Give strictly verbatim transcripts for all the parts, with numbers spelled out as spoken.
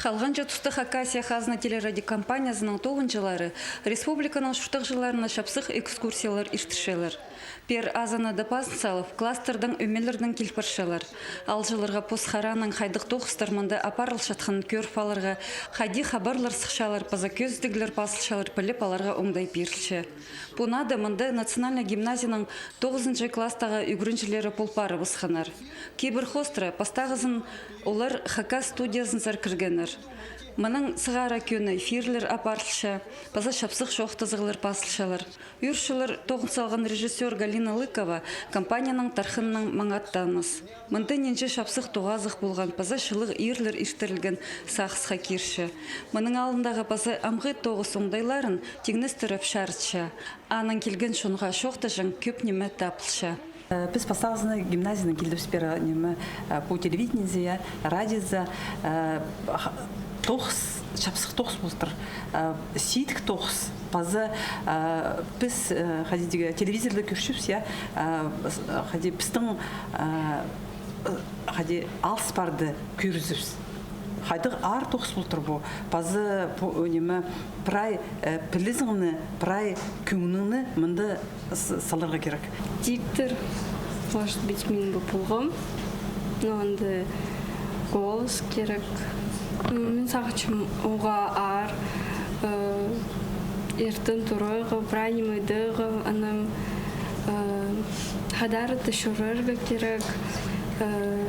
Халғанҷы туста Хакасия хазна телерадиокомпаниясының тоғынҷылары республиканың чуртағҷыларына чапсых экскурсиялар иртірчелер. Пеер азынада пазын салып, класстардаң ӧмелернең кил парчалар. Аалҷыларға пос хараанаң хайдағ тоғыстар мында апарылчатханын кӧріп аларға, хайди хабарлар сыхчалар паза кӧзідіглер пазылчалар піліп аларға оңдай пирілче. Пу нада мында национальнай гимназияның тоғызынҷы класстағы ӱгренҷілері пол парыбысханнар. Кибір хоостыра пастағызын олар Хакас студиязынзар кіргеннер. Мының сығара кӧні эфирлер апарылча, паза чапсых чоохтазығлар пазылчалар. Ӱр чыллар тоғын салған режиссёр Галина Лыкова компанияның тархыннаң маңат таныс. Мында нинҷе чапсых тоғазығ полған паза чылығ иирлер иртірілген сағысха кирче. Мының алнындағы паза амғы тоғыс оңдайларын тиңнестіріп чарытча. Анаң килген чонға чоохтаҷаң кӧп ниме табылча. Э, піс пастағызын гимназиядаң килдібіс пеер, ниме, э, пу телевидениезер, радиозар, э, ха-, тоғыс, чапсых тоғыс полтыр. Э, сидік тоғыс. Паза, э, піс, э, хайди тигі, телевизорда кӧрчебіс, я, э, с-, э, хайди пістің, э, э, хайди алыс парды кӧрізібіс. Хайдағ аар тоғыс полтыр пу. Паза пу, э, ниме, прай, э, пілізіңні, прай кӧңніңні мында с-, саларға кирек. Диктор, может быть, мин бе полғам, но анда голос кирек. М, мин сағынчам, уғаа аар, э, иртен турарға, прай ниме идерге, анаң, э, хадарыда чӧрерге кирек, э,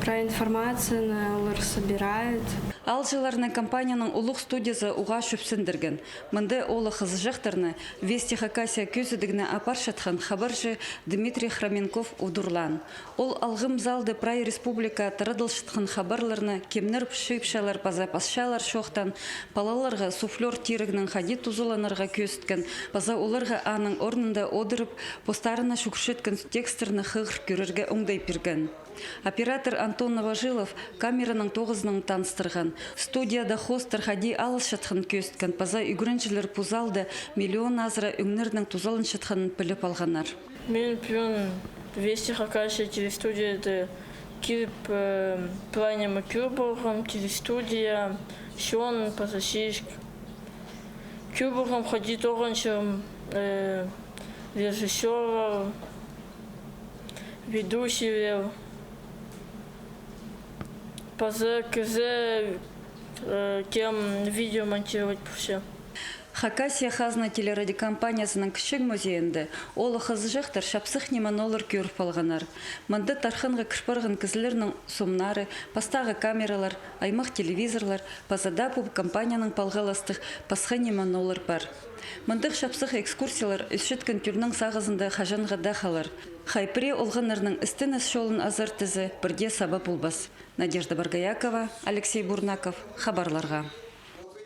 прай информацияны олар собирает. Аалҷыларны компанияның улуғ студиязы уғаа чӧпсіндірген. Мында оолах-хызыҷахтарны «Вести Хакасия» кӧзідігні апарчатхан хабарҷы Дмитрий Хроменков удурлаан. Ол алғым залда прай республикаа тарадылчатхан хабарларны, кемнер чыыпчалар паза пасчалар чоохтаан, палаларға суфлёр тирігнең хайди тузаланарға кӧзіткен, паза оларға аның орнында одырып, постарына чӱгӱрчеткен текстерні хығыр кӧрерге оңдай пирген. Оператор Антон Новожилов камераның тоғызынаң таныстырған. Студияда хоостар хайди алысчатханын кӧзіткен, паза ӱгренҷілер пу залда миллион азыра ӧңнернең тузаланчатханын піліп алғаннар. Мин пӱӱн «Вести Хакасия» телестудияда киліп, э, прай ниме кӧр полғам, телестудия, чон, паза сидік. Кӧр полғам, хайди тоғынча, э, режиссёрлар, ведущийлер, паза кізі, э, кем видео монтировать полча. Хакасия хазна телерадиокомпаниясының кічіг музейінде оолах-хызыҷахтар чапсых ниме-нолар кӧріп алғаннар. Мында тархынға кір парған кізілернің сомнары, пастағы камералар, аймах телевизорлар, паза даа пу компаниянаң палғалыстығ пасха ниме-нолар пар. Мындағ чапсых экскурсиялар ӧсчеткен тӧлнің сағызында хаҷанға даа халар. Хай пірее олғаннарның істеніс чолын азартызы пірдее саба полбас. Надежда Боргоякова, Алексей Бурнаков, хабарларға.